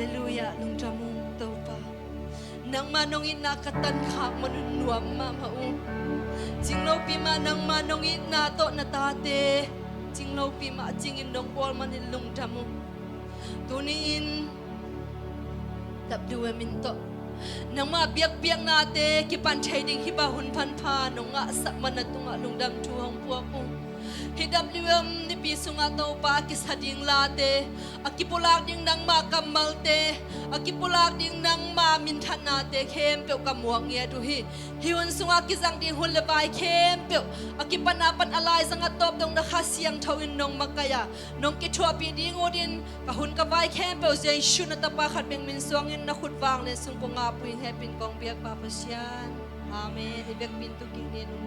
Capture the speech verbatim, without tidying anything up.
Halleluiah, lungdam ung Topa. Nangma nong itna ka tankhak man un nuam mahmah ung. Cinglopi mah nangma nong itna tawh na tate cinglopi mah cingin nong bawl manin lungdam ung. Tuni-in W M in tawh nangma biakpiaknate kipan thei ding hih bang hun phanpha nong ngahsak man na tungah lungdam thu hong puak ung. Hih W M nipi sungah Topa a kisa ding late, a kipulak ding nangma kammalte, a kipulak ding nangma minthanate khempeuh ka muak ngiat uh hi. Hih hun sungah kizang ding hun le vai khempeuh a kipan a pan a laizang a tawp dong na Kha Siangtho in nong makaih a nong kithuahpih ding utin ka hun ka vai khempeuh Jesu na tapa khat bek min suangin na khut vanglian sung kong ap uh ing, hehpih in kong biak Pa Pasian. Amen. I vekpi in tu kik ni.